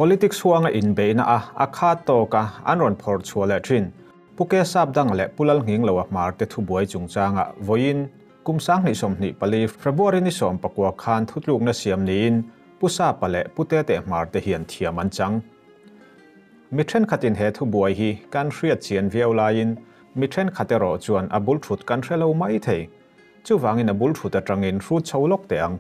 Politics huanga inbeihna a a khat tawka an rawn phawrh chhuah leh thin. Pu Ke Sapdanga leh Pu Lalnghingloa Hmar te thubuai chungchangah vawiin kum 2024 February ni 19 khan thutlukna siam niin Pu Sapa leh Pu Tete Hmar te hian thiam an chang. Mi thenkhatin he thubuai hi kan hriat chian viau laiin mi thenkhat erawh chuan a bul thut kan hre lo mai thei. Chuvangin a bul thut atangin hrut chho lawk teh ang.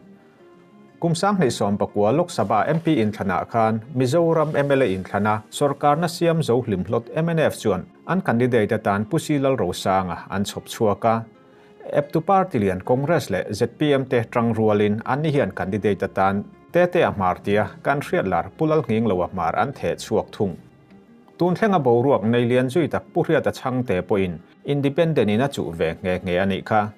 Kum 2019 Lok Sabha MP inthlanah khan Mizoram mla inthlana sorkarna siam zo hlimhlawt mnf chuan an candidate atan Pu Si Lalrosanga an chhawp chhuak a. Eptu party lian Congress leh zpm te tang rualin anni hian candidate atan Tete a hmar tia kan hriat lar Pu Lalnghingloa Hmar an theh chhuak thung. Tun thlenga boruak nei lian zui tak Pu Hriata Chhangte pawhin Independent in a chuh ve nghe nghe a nih kha.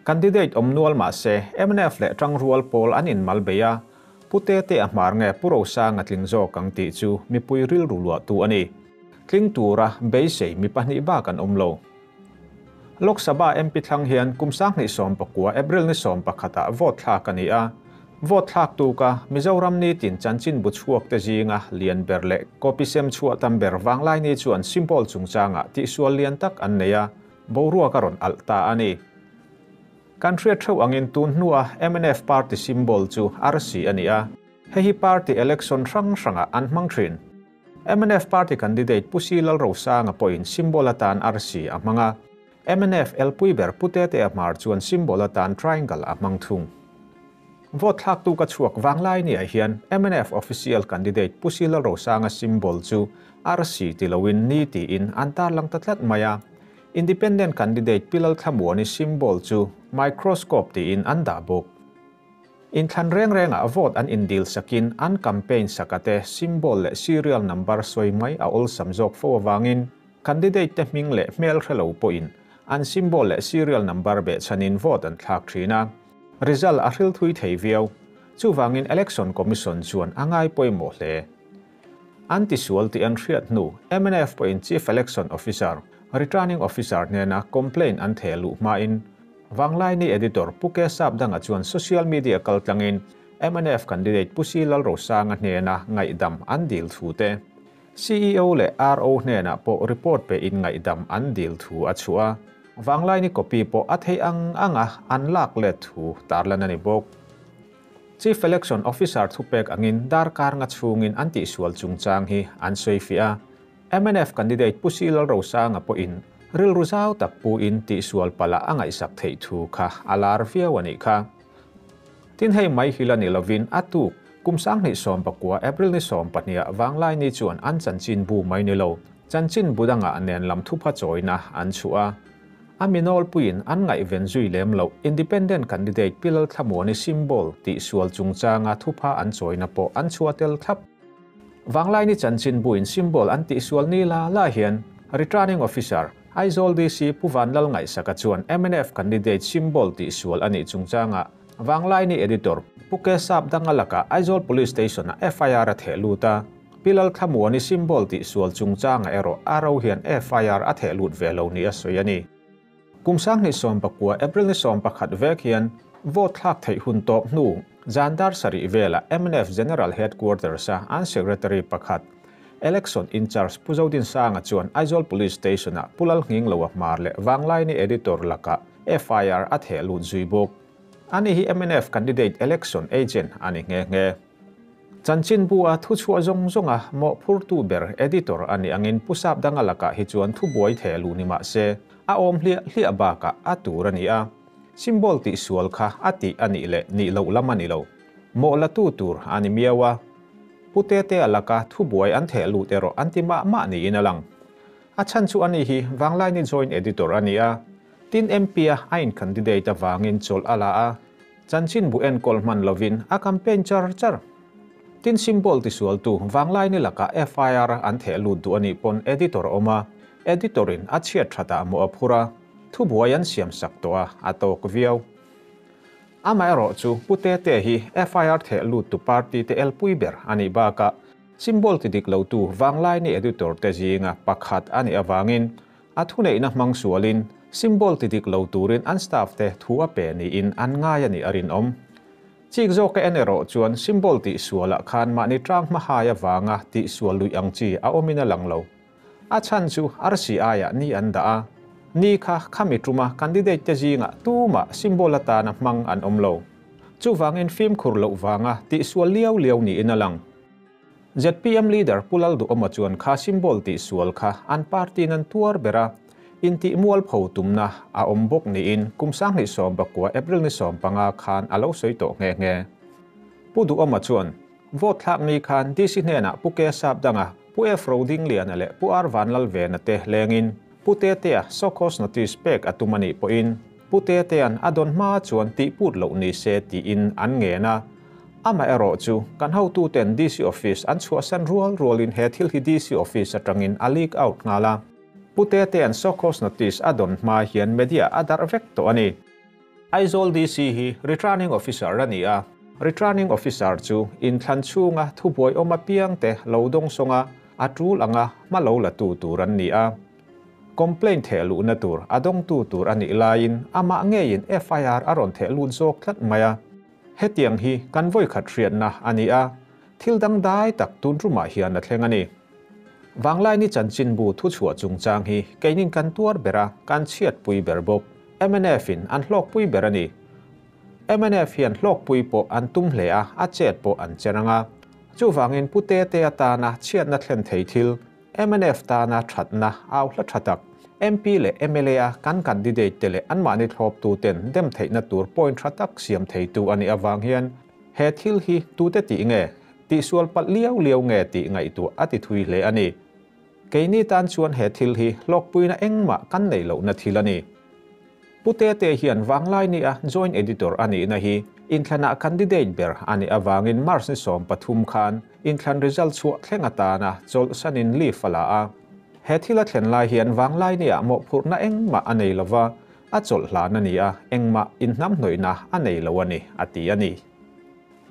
Candidate awm nual mah se mnf leh tangrual pawl an inmal bei a, Pu Tete a hmar nge Pu Rosanga tling zawk ang tih chu mipui rilru luahtu a ni. Tling tura beisei mi pahnih bak an awm lo. Lok Sabha MP thlang hian kum 2019 April ni 11 ah vote thlak a ni a. Vote thlak tuka Mizoram nitin chanchinbu chhuak te zinga lian ber leh copy sem chhuah tam ber vanglai ni chuan symbol chungchangah tihsual lian tak an nei a, boruak a rawn alh ta a ni. Kan hriat theuh angin tun hnua mnf party symbol chu arsi a ni a, hei hi party election hrang hrangah an hmang thin. Mnf party candidate Pu Si Lalrosanga pawhin symbol atan arsi a hmang a, mnf elpui ber Pu Tete a hmar chuan symbol atan triangle a hmang thung. Vote thlaktu ka chhuak vanglai ni ah hian mnf official candidate Pu Si Lalrosanga symbol chu arsi ti loin ni tiin an tarlang ta tlat mai a, Independent candidate Pi Lalthlamuani symbol chu microscope tiin an dah bawk. Inthlan reng rengah vote an indil sakin an campaign sakate symbol leh serial number sawi mai a awlsam zawk fo avangin candidate te hming leh hmel hre lo pawhin an symbol leh serial number behchhanin vote an thlak thin a, result a hril thui thei viau. Chuvangin Election Commission chuan a ngai pawimawh hle. An tisual tih an hriat hnu mnf pawhin Chief Election Officer, Returning Officer hnena complaint an theh luh hmain Vanglaini Editor Pu Ke Sapdanga chuan social media kaltlangin mnf candidate Pu Si Lalrosanga hnena ngaihdam an dil thu te, CEO leh RO hnenah pawh report pe in ngaihdam an dil thu a chhuah a. Vanglaini copy pawh a theih ang anga an lak let thu tarlan a ni bawk. Chief Election Officer thupek angin darkar nga chhungin an tihsual chungchang hi an sawi fiah a. Mnf candidate Pu Si Lalrosanga pawhin rilru zau tak puin tihsual pala a ngaihsak theih thu kha a lar viau a nih kha. Tin hei mai hi la ni lovin a tuk kum 2019 April ni 12 ah Vanglaini chuan an chanchin bu mai ni lo, chanchin bu dangah nen lam thupha chawina an chhuah a. A mi nawlpuiin an ngaihven zui lem loh Independent candidate Pi Lalthlamuani symbol tihsual chungchanga thupha an chawina pawh an chhuah tel thlap. Vanglaini chanchin buin symbol an tihsual ni la la hian Returning Officer, Aizawl DC Pu Vanlal Ngaihsaka chuan mnf candidate symbol tihsual a nih chungchanga Vanglaini editor Pu Ke Sapdanga lakah Aizawl Police Station-ah FIR a theh lut a, Pi Lalthlamuani symbol tihsual chungchanga erawh a ro hian FIR a theh lut ve lo ni a sawi a ni. Kum 2019 April ni 11 vek hian vote thlak theih hun tawp hnu zan dar sarih velah mnf General Headquarters a an Secretary pakhat Election in charge Pu Zodinsanga chuan Aizawl Police Station-ah Pu Lalnghingloa Hmar leh Vanglaini editor lakah FIR a theh lut zui bawk. Ani hi mnf candidate election agent a ni nghe nghe. Chanchin bu a thu chhuah zawng zawnga mawhphurtu ber editor a nih angin Pu Sapdanga lakah hi chuan thu buai theh luh ni mah se a awm hliah hliah bakah a tur a ni a. Symbol tihsual kha a tih a nih leh nih loh lam a ni lo. Mawh la tu tur a ni miau a. Pu Tete a laka thu buai an theh lut erawh an ti mah mah niin a lang. A chhan chu ani hi Vanglaini joint editor a ni a. Tin MP a a in candidate avangin chawlh a la a. Chanchin bu enkawl hman lovin a campaign char char. Tin symbol tisualtu Vanglaini lakah FIR an theh lut duh a nih pawn editor a awm a, editor in a chhiat thatah maw a phur a, thubuai an siam sak tawh a, a tawk viau. Amaherawh chu Pu Tete hi FIR theh lut tu party te elpui ber a nih bakah symbol ti dik lotu Vanglaini editor te zinga pakhat a nih avangin a thuneihna hmang sualin symbol ti dik lo turin an staff te thu a pe niin an ngai a nih a rinawm. Chik zawka en erawh chuan symbol tihsualah khan mahni tang hma hai avanga tihsual luih ang chi a awmin a lang lo. A chhan chu arsi aiah ni an dah a, ni kha khami tuma candidate te zingah tumah symbol atana hmang an awm lo. Chuvangin fimkhur loh vanga tihsual liau liau niin a lang. Zpm leader Pu Lalduhawma chuan kha symbol tihsual kha an party-in an tuar ber a, intih mualpho tumna a awm bawk niin kum 2019 April ni 15 khan a lo sawi tawh nghe nghe. Pu Duhawma chuan, Vote thlak ni khan DC hnenah Pu K Sapdanga, Pu F Rodingliana leh Pu R Vanlalvena te lengin Pu Tetea Sawkhaw's notice pek a tum a nih pawhin Pu Tetea'n a dawn hma chuan tihput loh ni se tiin an ngen a. Amaherawh chu kan hotuten DC office an chhuahsan rual rualin he thil hi DC office atangin a leak out nghal a. Pu Tetea'n Sawkhaw's notice a dawn hma hian media a darh vek tawh a ni. Aizawl DC hi Returning Officer a ni a. Returning Officer chu inthlan chhunga thubuai awm apiangte lo dawngsawng a, a tul anga hma lo la tu tur an ni a. Complaint theh luhna tur a dawngtu tur a nih laiin amah ngeiin FIR a rawn theh lut zawk tlat mai a. Hetiang hi kan vawikhat hriatna a ni a, thil dangdai tak tun rumah hian a thleng a ni. Vanglaini chanchinbu thuchhuah chungchang hi keinin kan tuar ber a, kan chhiatpui ber bawk. Mnf in an hlawkpui ber a ni. Mnf hian hlawkpui pawh an tum hle a, a chet pawh an che rang a. Chuvangin Pu Tete atana chhiatna thlen thei thil, mnf tana thatna au hla tha tak, MP leh mla a kan candidate te leh anmahni thlawptu ten dem theihna tur point tha tak siam theitu a nih avang hian he thil hi tute tih nge, tihsual palh liau liau nge tih ngaihtuah a ti thui hle a ni. Keini tan chuan he thil hi hlawkpuina engmah kan neih lohna thil a ni. Pu Tete hian Vanglaini a Joint Editor a nihna hi inthlanah candidate ber a nih avangin March ni 13 khan inthlan result chhuah thleng atana chawlhsanin leave a la a. He thil a thlen lai hian Vanglaini ah mawhphurhna engmah a nei lova, a chawlh hlan a ni a, engmah inhnamhnawihna a nei lo a ni, a ti a ni.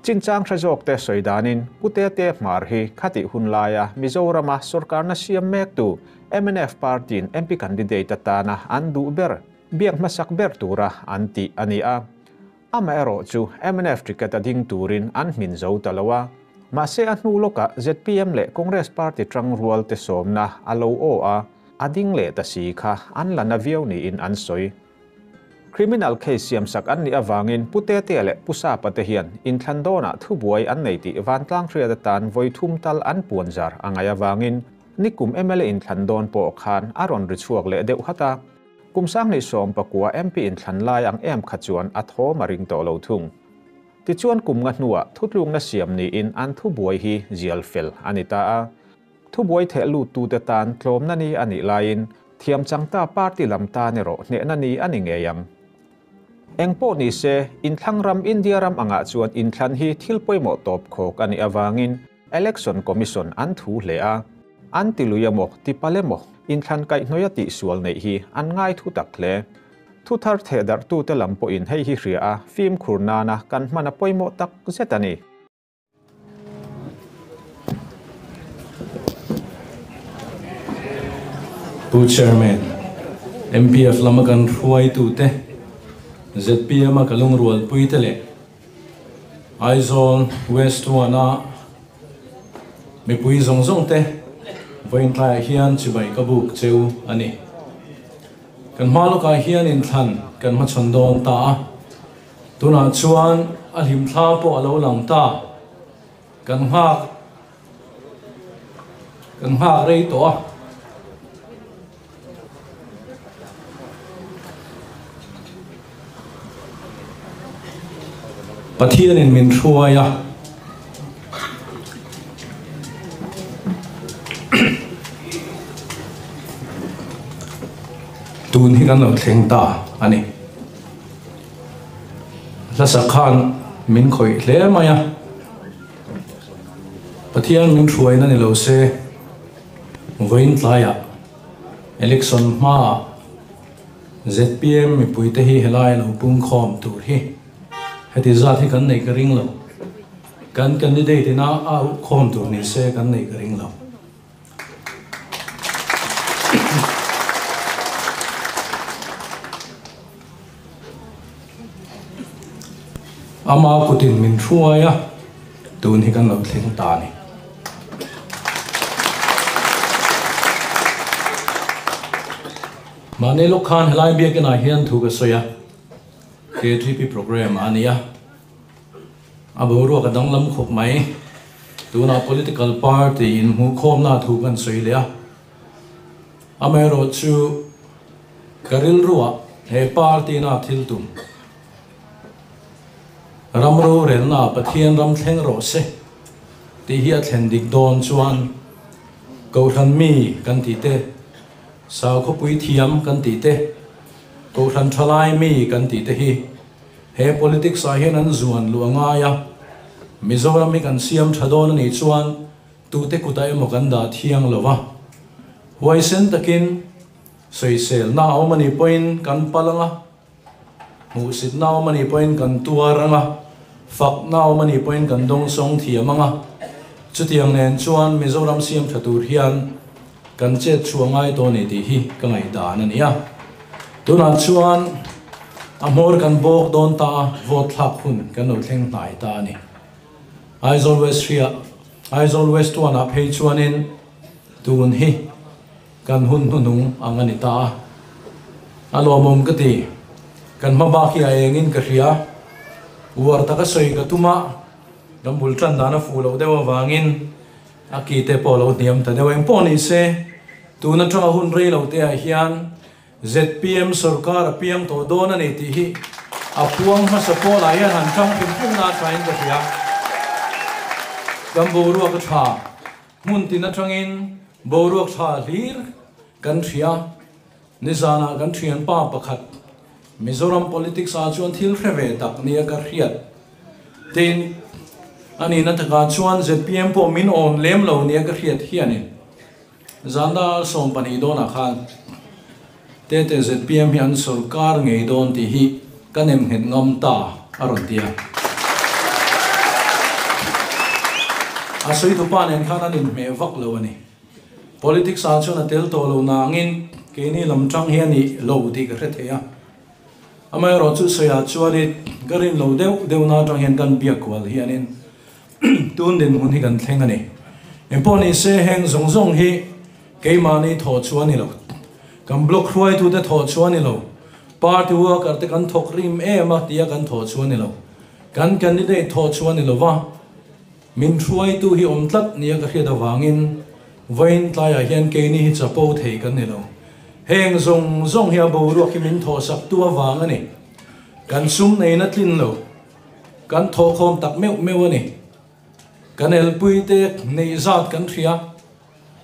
Chinchang hre zawkte sawi danin Pu Tete Hmar hi khatih hun laia Mizorama sorkarna siam mektu mnf party-in MP candidate atana an duh ber, biak hmasak ber tura an tih a ni a. Amaherawh chu mnf ticket a ding turin an hmin zo ta lo a. Mahse a hnu lawkah zpm leh Congress party tang rualte sawmna a lo aw a, a ding leh ta si kha an la na viau niin an sawi. Criminal case siamsak an nih avangin Pu Tetea leh Pu Sapa te hian inthlan dawnah thubuai an nei tih vantlang hriat atan vawi thum tal an puan zar a ngaih avangin nikum mla inthlan dawn pawh khan a rawn ri chhuak leh deuh hat a. Kum 2019 MP inthlan lai ang em kha chuan a thawm a ring tawh lo thung. Tichuan kum nga hnuah thutlukna siam niin an thubuai hi zial fel a ni ta a. Thubuai theh luttute tan tlawmna ni a nih laiin thiam changta party lam tan erawh hnehna ni a ni ngei ang. Engpawh ni se, inthlang ram India ram angah chuan inthlan hi thil pawimawh tawp khawk a nih avangin Election Commission an thu hle a. An ti lui emaw, ti pal emaw, inthlan kaihhnawih a tihsual neih hi an ngai thu tak hle. Thuthar theh darhtute lam pawhin hei hi hria a, fimkhur nana kan hman a pawimawh tak zet a ni. Pu Chairman, MPF lama kan hruaitute, zpm a ka lungrualpuite leh Aizawl West One-a mipui zawng zawngte vawiin tlaiah hian chibai ka buk cheu a ni. Kan hma lawkah hian inthlan kan hmachhawn dawn ta a. Tunah chuan a hlimthla pawh a lo lang ta. Kan nghak kan nghak rei tawh a. Pathianin min hruai a. Tun hi kan lo thleng ta a ni. Hlasak khan min khawih hle mai a, Pathian min hruaina ni lo se vawiin tlaiah election hmaah zpm mipuite hi helai lo pungkhawm tur hi heti zat hi kan neih ka ring lo, kan candidate ina a auhkhawm tur ni se kan neih ka ring lo. Ama kutin min hruai a, tun hi kan lo thleng ta a ni. Mahni lawk khan helai biakinah hian thu ka sawi a, KTP programme a ni a, a boruak a danglam khawp mai. Tunah political party inhmuhkhawmna thu kan sawi leh a, amaherawhchu ka rilruah he party na thil tum ram rorelna Pathian ram thleng rawh se tih hi a thlen dik dawn chuan Kohhran mi kan tih te, Saukhawpui thiam kan tih te, Kohhran thalai mi kan tih te hi he politics ah hian an zuan luh a ngai a, Mizoram hi kan siam tha dawn a nih chuan tute kutah emaw kan dah thiang lo va, huaisen takin sawiselna a awm a nih pawhin kan pal ang a, hmuhsitna a awm a nih pawhin kan tuar ang a, fakna a awm a nih pawhin kan dawngsawng thiam ang a, chutiang nen chuan Mizoram siam tha tur hian Kan chet chhuah ngai tawh a ni tih hi ka ngaihdan a ni a. Tunah chuan a hmawr kan bawk dawn ta a, vote thlak hun kan lo thleng hnai ta a ni. Aizawl West hria, Aizawl West one ah phei chuanin tun hi kan hun hnuhnung ang a ni ta a. A lawmawm ka ti. Kan hma bak hi a engin ka hria. Uar taka sawi ka tum a, kan bul tan dan a fuh loh deuh avangin A ki te pawh lo hniam ta deuh eng pawh ni se, tun atanga hun rei lo te ah hian zpm sorkar a piang tawh dawn a ni tih hi a puang hmasa pawl ah hian han tang hrim hrim na thain ka hria. Kan boruak a tha, hmun tin atangin boruak tha hlir kan hria. Nizanah kan thianpa pakhat Mizoram politics ah chuan thil hre ve tak nia ka hriat. Tin, a nihna takah chuan zpm pawh min awn lem lo nia ka hriat hianin zanda 12 dawnah khan Tete zpm hi an sorkar ngei dawn tih hi ka nem nghet ngam ta a rawn ti a. A sawi tupa nen khan an inhmeh vak lo a ni. Politics ah chuan a tel tawh lo nangin keini lam tang hi a nih lo tih ka hre thei a. Amaherawh chu sawiah chuanin ka rin lo deuh deuh na atang hian kan biak kual hianin tun dinhmun hi kan thleng a ni. Engpawh ni se heng zawng zawng hi keimahni thawh chu a ni lo. Kan block hruaitute thawh chu a ni lo. Party worker te kan thawk rim em a tia kan thawh chu a ni lo. Kan candidate thawh chu a ni lo va. Min hruaitu hi awm tlat nia ka hriat avangin vawiin tlaiah hian keini hi chapo thei kan ni lo. Heng zawng zawng hi a boruak hi min thawhsak tu avang a ni. Kan sum neina tlin lo. Kan thawhkhawm tak meuh meuh a ni. Kan elpui te neih zat kan hria.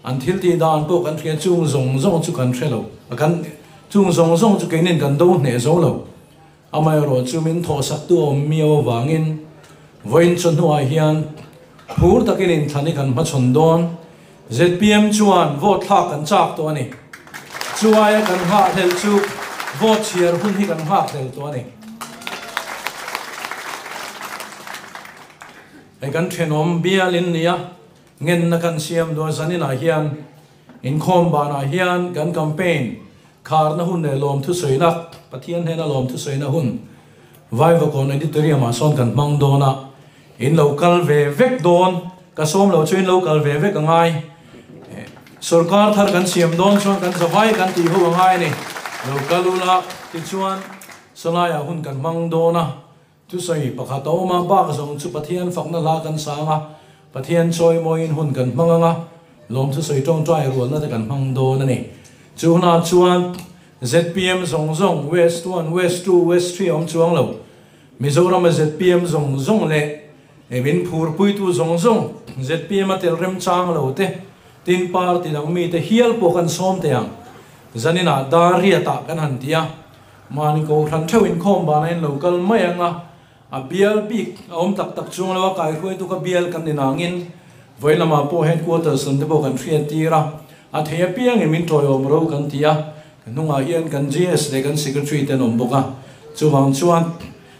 An thil tih dan pawh kan hria chung zawng zawng chu kan hre lo. Kan chung zawng zawng chu keinin kan do hneh zo lo. Amaherawh chu min thawhsak tu a awm miau avangin vawiin chu hnuah hian phur takin inthlan hi kan hmachhawn dawn. Zpm chuan vote thlak kan chak tawh a ni. Chu aia kan nghahhlelh chu vote chhiar hun hi kan nghakhlel tawh a ni. Hei kan thenawm bialin nia ngenna kan siam duah zaninah hian inkhawm banah hian kan campaign Kharna hun leh lawmthusawina, Pathian hnena lawmthusawina hun Vaivakawn Auditorium ah sawn kan hmang dawn a, in lo kal ve vek dawn, ka sawm lo chu in lo kal ve vek a ngai. Sorkar thar kan siam dawn chuan kan zavai kan tih ho a ngai a ni. Lo kal ula tichuan sawlaiah hun kan hmang dawn a, thusawi pakhat a awm a, bak zawng chu Pathian fakna hla kan sang a, Pathian chawimawiin hun kan hmang ang a, Lawmthusawi tawngtai rualna te kan hmang dawn a ni. Chu hunah chuan zpm zawng zawng, West one, West two, West three a awm chuang lo. Mizorama zpm zawng zawng leh min phurpuitu zawng zawng, zpm a tel remchang lo te, tin party dang mite hial pawh kan sawm teh ang. Zaninah Dariatah kan han ti a, mahni kohhran theuh inkhawm banah in lo kal mai ang a, A bial bik a awm tak tak chung lo a, kaihruaitu ka bial kan ni nangin vawi lamah pawh headquarters lam te pawh kan hriat tir a, a thei apiangin min tawiawm ro kan ti a, ka hnungah hian kan GS leh kan secretary te an awm bawk a, chuvang chuan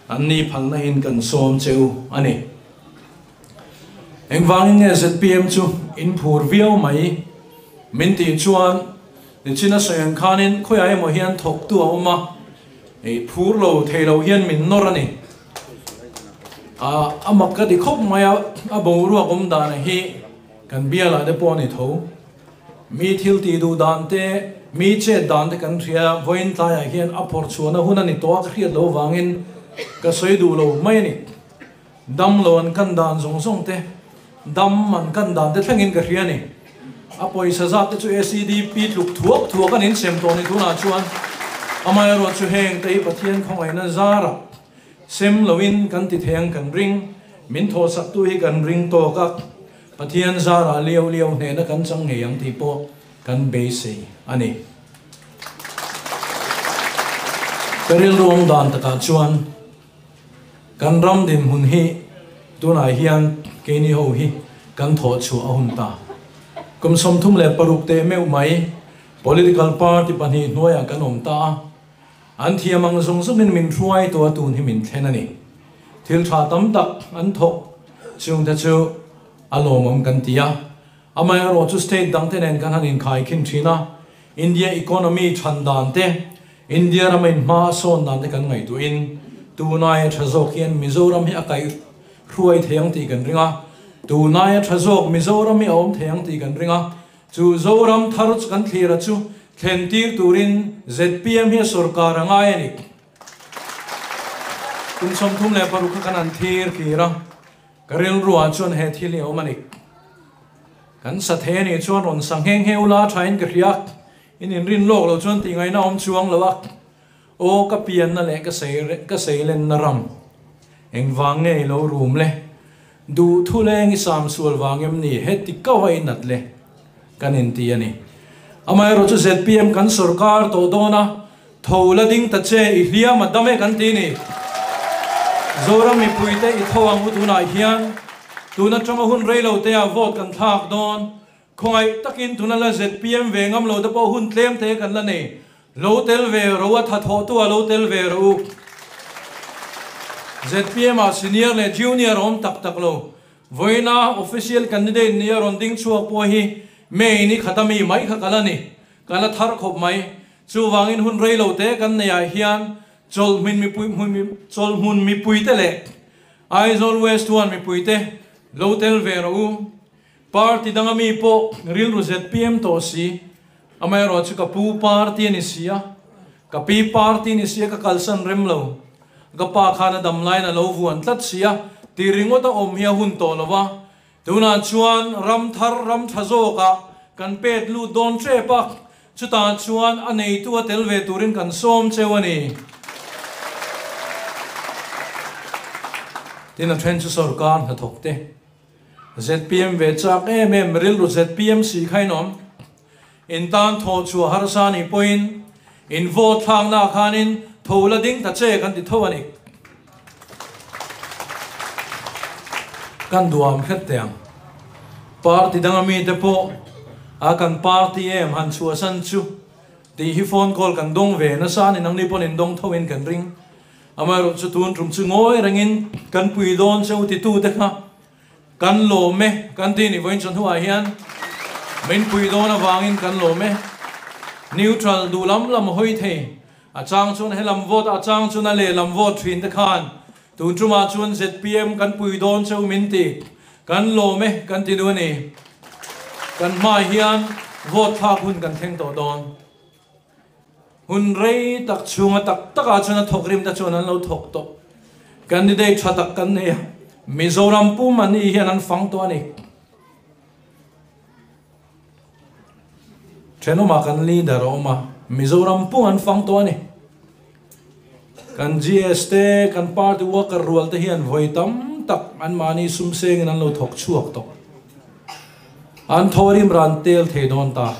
an ni phalna in kan sawm che u a ni. Engvangin nge zpm chu in phur viau mai min tih chuan nichin a sawi ang khanin khawiah emaw hian thawktu a awm a, Ei phur lo thei lo hian min nawr a ni. A mak ka ti khawp mai a, a boruak awm dan hi kan bialah te pawh a ni tho. Mi thil tih duh dan te, mi chet dan te kan hria a, vawiin tlaiah hian a phawrh chhuahna hun a ni tawh a, ka hriat loh avangin ka sawi duh lo mai a ni. Dam lo an kan dan zawng zawng te, dam an kan dan te thlengin ka hria a ni. A pawisa zat te chu SEDP tluk thuak thuak an insem tawh ni tunah chuan amaherawh chu heng te hi Pathian khawngaihna zarah sem loin kan ti thei ang kan ring, min thawhsaktu hi kan ring tawk a, Pathian zarah liau liau hnehna kan chang ngei ang tih pawh kan beisei a ni. Ka rilru awm dan takah chuan Kan ram dinhmun hi tunah hian keini ho hi kan thawh chhuah a hun ta. Kum 36 teh meuh mai political party pahnih hnuaiah kan awm ta a, an thiam ang zawng zawngin min hruai tua tun hi min thlen a ni. Thil tha tam tak an thawk chungte chu a lawmawm kan ti a, amaherawh chu state dangte nen kan han inkhaikhin thin a, India economy chhan dan te, India rama in hma a sawn dan te kan ngaihtuahin tunai a tha zawk hian Mizoram hi a kaih hruai thei ang tih kan ring a, tunai a tha zawk Mizoram hi a awm thei ang tih kan ring a, chu Zoram thar kan thlir a chu thlen tir turin zpm hi a sorkar a ngai a ni. Kum 36 kha kan han thlir kir a, ka rilruah chuan he thil hi a awm a ni. Kan sa thei a nih chuan rawn sa nghe nghe ula thain ka hria. In inrin lawk lo chuan tih ngaihna awm chuang lo a, aw ka pianna leh ka sei ka seilenna ram engvang nge i lo rum le, duh thu leng i sam sual vang em ni heti kau a i nat le kan inti a ni. Amaherawh chu zpm kan sorkar tawh dawn a, tho la ding ta che i hliam a dam e kan ti ni. Zoram mipuite i tho ang u tunah hian tun atanga hun reilo te ah vote kan thlak dawn. Khawngaih takin tuna la zpm ve ngam lo te pawh hun tlem te kan la nei. Lo tel ve ro a tha thawh tu ah lo tel ve ro u. Zpm ah senior leh junior awm tak tak lo. Vawiina official candidate nia rawn ding chhuak pawh hi May ni khata mi mai kha ka la ni. Ka la thar khawp mai. Chuvangin hun rei lo te kan nei ah hian chawlhmun mipui chawlhmun mipui te leh Aizawl West 1 mipui te lo tel ve rawh u. Party danga mi pawh rilru zpm tawh si, amaherawh chu ka pu party a ni si a, ka pi party a ni si a, ka kalsan rem lo. Ka pa khan a dam laiin a lo vuan tlat si a, ti ringawt a awm hi a hun tawh lo va. Tunah chuan ram thar ram tha zawkah kan pet lut dawn tep a, chutah chuan a neitu a tel ve turin kan sawm cheu a ni. Tin a then chu sorkar hnathawk te. Zpm ve chak em em rilru zpm si kha in awm. In tan thawh chhuah harsa nih pawhin in vote thlakna khanin tho la ding ta che kan ti tho a ni. Kan duam hret teh ang. Party danga mite pawh a kan party em han chhuahsan chu tih hi phone call kan dawng ve nasa a ni nangni pawn in dawng tho in kan ring. Amaherawh chu tun tum chu ngawi rengin kan pui dawn che u titute kha kan lawm e kan ti ni vawiin chu hnuah hian min pui dawn avangin kan lawm e. Neutral duh lam lam hawi thei a chang chuan he lam vote a chang chuan a lehlam vote thin te khan tun tumah chuan zpm kan pui dawn che u min ti kan lawm e kan ti duh a ni. Kan hmaah hian vote thlak hun kan thleng tawh dawn. Hun rei tak chhunga tak takah chuan a thawk rim te chuan an lo thawk tawh. Candidate tha tak kan nei a, Mizoram pum an nih hian an fang tawh a ni. Thenawmah kan leader a awm a, Mizoram pum an fang tawh a ni. Kan GS te, kan party worker rual te hian vawi tam tak anmahni sum sengin an lo thawk chhuak tawh. An thawrim ran tel thei dawn ta.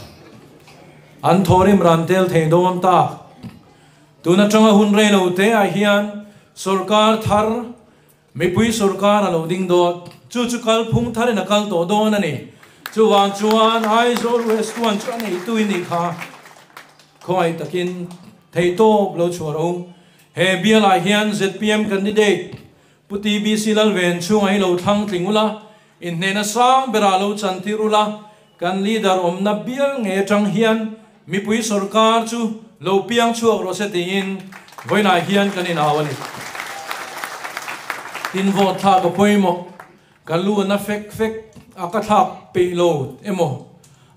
An thawrim ran tel thei dawn ta. Tun atanga hun rei lo te ah hian sorkar thar, mipui sorkar a lo ding dawn. Chu chu kalphung tharin a kal tawh dawn a ni. Chuvang chuan Aizawl West 1 chu a neitu in nih kha. Khawngaih takin theihtawp lo chhuah rawh u. He bialah hian zpm candidate Pu TBC Lalven chhungah hi lo thlang tling ula, inhnehna sang berah lo chantir ula, kan leader awmna bial ngei atang hian mipui sorkar chu lo piang chhuak rawh se tiin vawiinah hian kan inau a ni. Tin vote thlak a pawimawh. Ka lu a na fek fek a, ka thlak peih lo emaw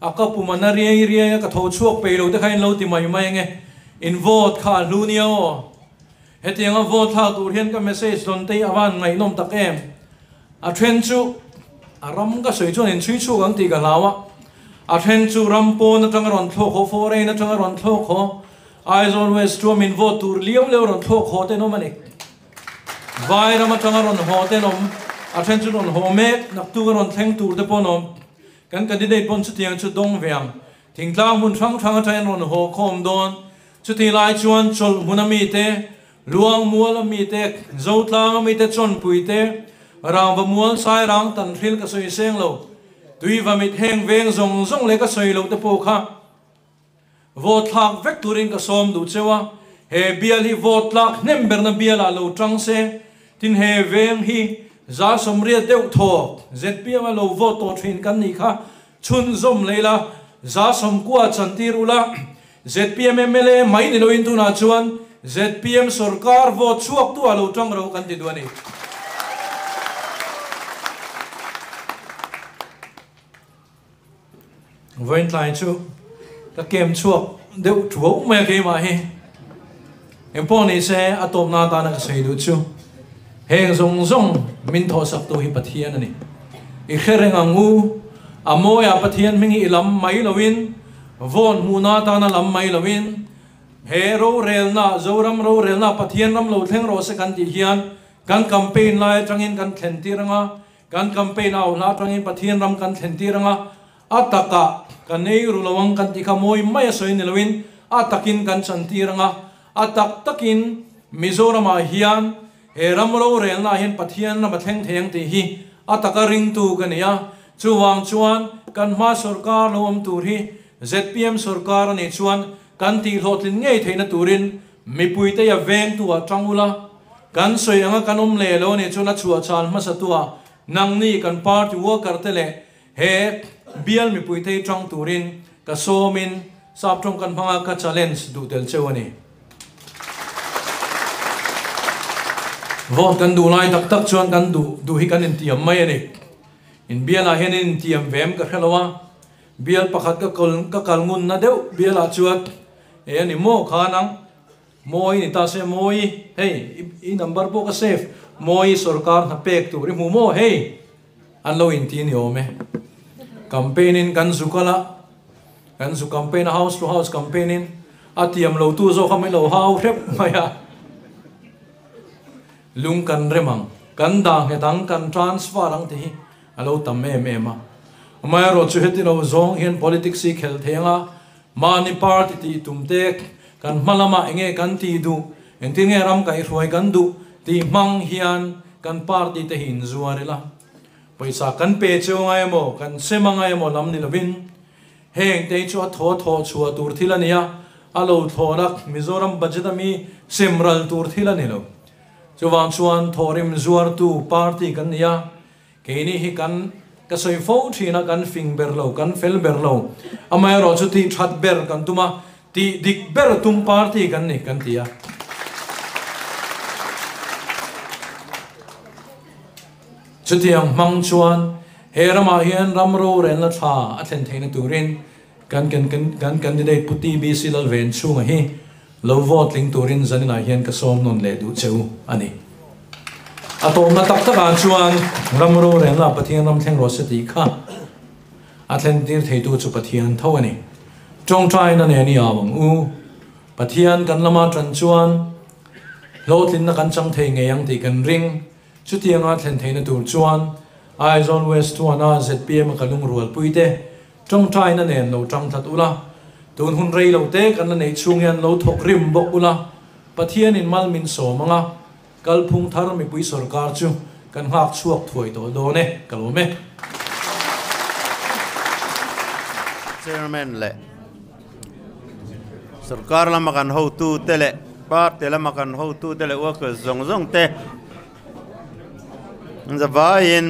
a ka pum a na riai riai a, ka tho chhuak peih lo te kha in lo ti mai mai ange. In vote kha a hlu nia aw. Hetianga vote thlak tur hian ka message dawn te hi a van ngaihnawm tak em. A then chu a ram ka sawi chuan in chhui chhuak ang tih ka hlau a, a then chu ram pawn atanga rawn thlawk haw, foreign atanga rawn thlawk haw, Aizawl West chu min vote tur liau liau rawn thlawk haw te an awm a ni. Vai ram atanga rawn haw te an awm, a then chu rawn haw mek, naktuk a rawn thleng tur te pawh an awm. Kan candidate pawn chutiang chu dawng ve ang. Thingtlang hmun hrang hrang atangin rawn haw khawm dawn. Chutih lai chuan chawlh hmun a mite, Luang mual a mite, Zotlang a mite chawnpui te, Rangva mual Sairang tanhril ka sawi seng lo, Tuiva mit heng veng zawng zawng leh ka sawi loh te pawh kha vote thlak vek turin ka sawm duh cheu a, he bial hi vote tlak hnem berna bialah lo tang se, tin he veng hi 180 deuh thaw zpm a lo vote tawh thin kan nih kha chhunzawm leh ila, 90 chantir ula, zpm mla mai ni loin tunah chuan zpm sorkar vote chhuak tu ah lo tang ro kan ti duh a ni. Vawiin tlai chu ka kem chhuak deuh thuau mai a keimah hi. Engpawh ni se a tawpna atana ka sawi duh chu heng zawng zawng min thawhsak tu hi Pathian a ni. I hre reng ang u, a mawiah Pathian hming hi i lam mai loin, vawn hmuhna atana lam mai loin, he rorelna, Zoram rorelna Pathian ram lo thleng rawh se kan tih hian kan campaign lai atangin kan thlen tir ang a, Kan campaign au hla atangin Pathian ram kan thlen tir anga, a takah kan ei ru lo ang kan tih kha mawi mai a sawi ni loin a takin kan chan tir anga, a tak takin Mizoramah hian he ram rorelna ah hian Pathian ram a thleng thei ang tih hi a taka ringtu ka ni a. Chuvang chuan kan hma sorkar lo awm tur hi zpm sorkar a nih chuan kan tihhlawhtlin ngei theihna turin Mipuite a vengtu ah tang ula, kan sawi anga kan awm leh lo anih chuan a chhuah chhan hmasa tu ah nangni kan party worker te leh he bial mipuite hi tang turin ka sawmin sap tawng kan hmanga ka challenge duh tel cheu a ni. Vote kan duh lai tak tak chuan kan duh duh hi kan intiam mai a ni. In bialah hian in intiam ve em ka hre lo a, bial pakhat ka ka kal ngunna deuh bialah chuan E ani maw kha nang Mawi ni ta se Mawi hei i number pawh ka save Mawi sorkar hna pek tur i hmu maw hei an lo inti ni awm e campaign in kan zu kal a kan zu campaign a house to house campaign in a tiam lo tu zawk kha min lo hau hrep mai a lung kan rem ang kan dah nghet ang kan transfer ang tih hi a lo tam em em a amaherawhchu heti lo zawng hian politics hi khel thei ang a Mahni party tih tum te kan hma lamah enge kan tih duh, engtin nge ram kaihhruai kan duh tih hmang hian kan party te hi inzuar ila. Pawisa kan pe cheu ngai emaw, kan sem a ngai emaw lam ni lovin heng te hi chu a thaw thawh chhuah tur thil a ni a, a lo thlawhna Mizoram budget ami sem ral tur thil a ni lo. Chuvang chuan thawhrim zuartu party kan ni a, Keini hi kan ka sawi fo thin a, kan fing ber lo, kan fel ber lo. Amaherawh chu tih that ber kan tum a, tih dik ber tum party kan ni kan ti a. Chutiang hmang chuan he ramah hian ram rorelna tha a thlen theihna turin kan kan candidate Pu TBC Lalven chhunga hi Lo vote tling turin zaninah hian ka sawm nawn leh duh che u a ni. A tawpna tak takah chuan ram rorelna Pathian ram thleng rawh se tih kha a thlentir theitu chu Pathian tho a ni. Tawngtaina nen i au ang u. Pathian kan lama tan chuan hlawhtlinna kan chang thei ngei ang tih kan ring. Chutianga thlen theihna tur chuan Aizawl West chuana zpm a ka lungrualpuite Tawngtaina nen lo tang tlat ula, tun hun rei lo te kan la neih chhung hian lo thawk rim bawk ula, Pathianin mal min sawm ang a, kalphung thar mipui sorkar chu kan nghak chhuak thuai tawh dawn e, ka lawm e. Chairman leh sorkar lama kan hotu te leh party lama kan hotu te leh workers zawng zawng te zavaiin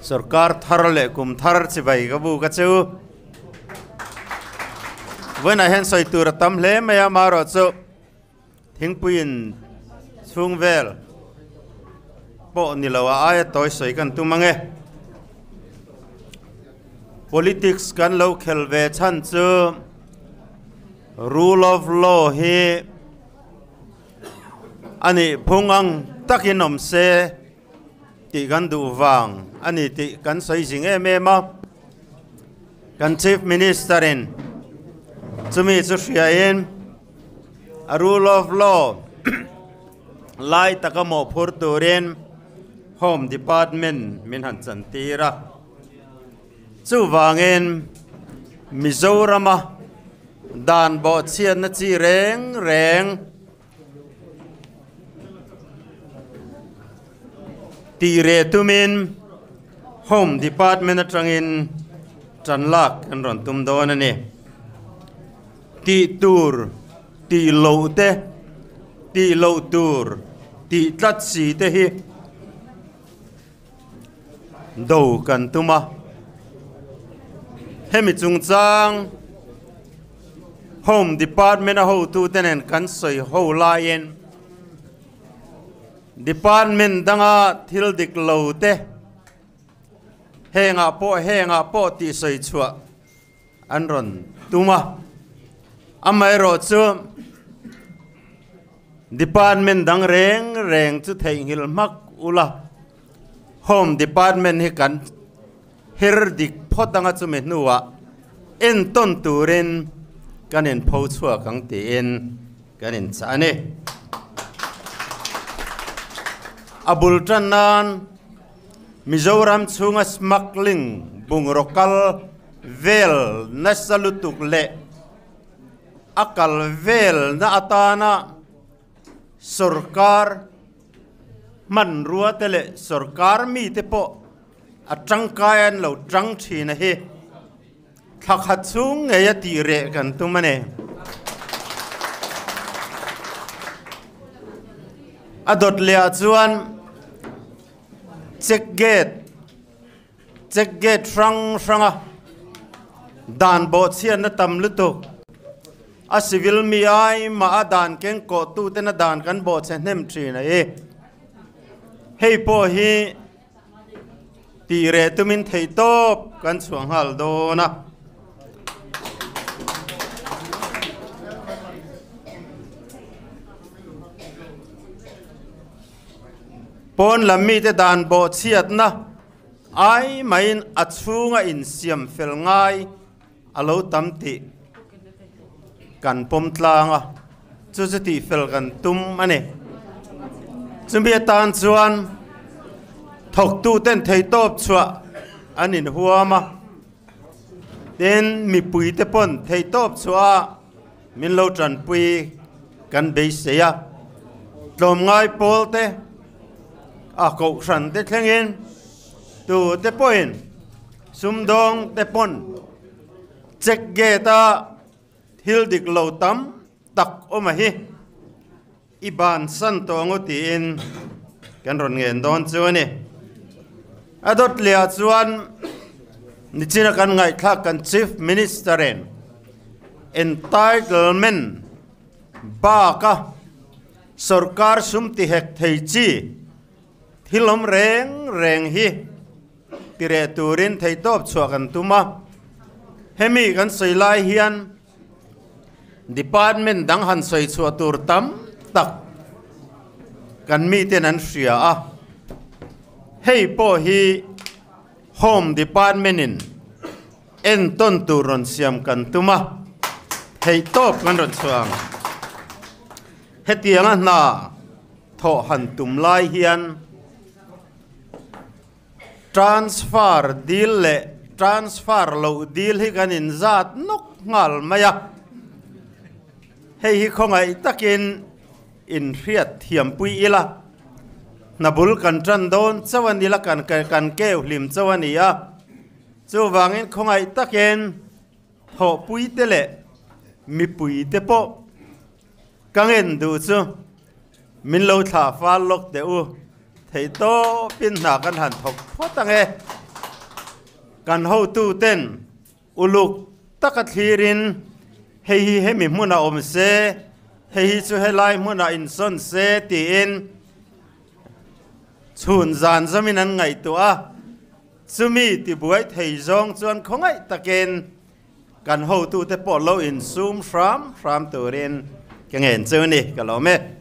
Sorkar thar leh kum thar chibai ka bu ka chu. Vawiinah hian sawi tur a tam hle mai a, amaherawh chu thingpuiin chhung vel. pawh ni lo a aia tawi sawi kan tum ang e. Politics kan lo khel ve chhan chu rule of law hi a nih phung ang takin awm se tih kan duh vang a ni tih kan sawi zing em em a. Kan Chief Minister in chumi chu hriain a rule of law lai taka mawhphur turin Home Department min han chantir a. Chuvangin Mizorama dan bawhchhiatna chi reng reng Tih reh tumin Home Department atangin tan lak kan rawn tum dawn a ni. Tih tur tih loh te, tih loh tur tih tlat si te hi do kan tum a. Hemi chungchang Home Department a hotute nen kan sawi ho laiin Department danga thil dik lo te hengah pawh hengah pawh tih sawi chhuah an rawn tum a. Amaherawh chu Department dang reng reng chu theihnghilh hmak ula, Home Department hi kan her dik phawt anga chumi hnuah entawn turin kan inpho chhuak ang tiin kan inchah a ni. A bul tan nan Mizoram chhunga smuggling bungraw kal vel nasa lutuk leh a kal velna atana sorkar hmanrua te leh sorkar mite pawh a tangkai an lo tang thin a hi. Thla khat chhung ngei a tih reh kan tum a ni. A dawt leh ah chuan check gate check gate hrang hrang a dan bawhchhiatna tam lutuk a civil mi ai mah a dan keng kawh tu ten a dan kan bawhchhe hnem thin a hi. Hei pawh hi Tih reh tumin theihtawp kan chhuah nghal dawn a. Pawn lam mite dan bawhchhiatna ai maiin a chhunga insiam fel ngai a lo tam tih kan pawm tlang a, chu chu tih fel kan tum a ni. Chumi atan chuan thawktu ten theihtawp chhuah an inhuam a, tin mipui te pawn theihtawp chhuah a min lo tanpui kan beisei a, tlawmngai pawl te a kohhran te thlengin tu te pawhin Sumdawng te pawn check gate a thil dik lo tam tak awm a hi i bansan tawh angu tiin kan rawn ngen dawn chu a ni. A dawt leh ah chuan nichina kan ngaihthlak kan Chief Minister in entitlement bak a sorkar sum ti hek thei chi thil awm reng reng hi Ti reh turin theihtawp chhuah kan tum a, hemi kan sawi lai hian department dang han sawi chhuah tur tam tak kan miten an hria a, hei pawh hi Home Department in entawn tur rawn siam kan tum a, theihtawp kan rawn chhuah ang. Hetianga hna thawh han tum lai hian Transfer dil leh transfer loh dil hi kan inzat nawk nghal mai a, hei hi khawngaih takin inhriat thiampui ila, hna bul kan tan dawn chauh a ni la, kan kan keu hlim chauh a ni a, chuvangin khawngaih takin thawhpui te leh mipui te pawh Ka ngen duh chu min lo thlah fal lawk teh u, theih tawpin hna kan han thawk phawt ang e. Kan hotu ten uluk taka thlirin hei hi hemi hmunah awm se, hei hi chu helai hmunah insawn se tiin. Chhun zan zamin an ngaihtuah a, chumi tibuai thei zawng chuan khawngaih takin kan hotute pawh lo insum hram hram turin ka ngen chu ni, ka lawm e.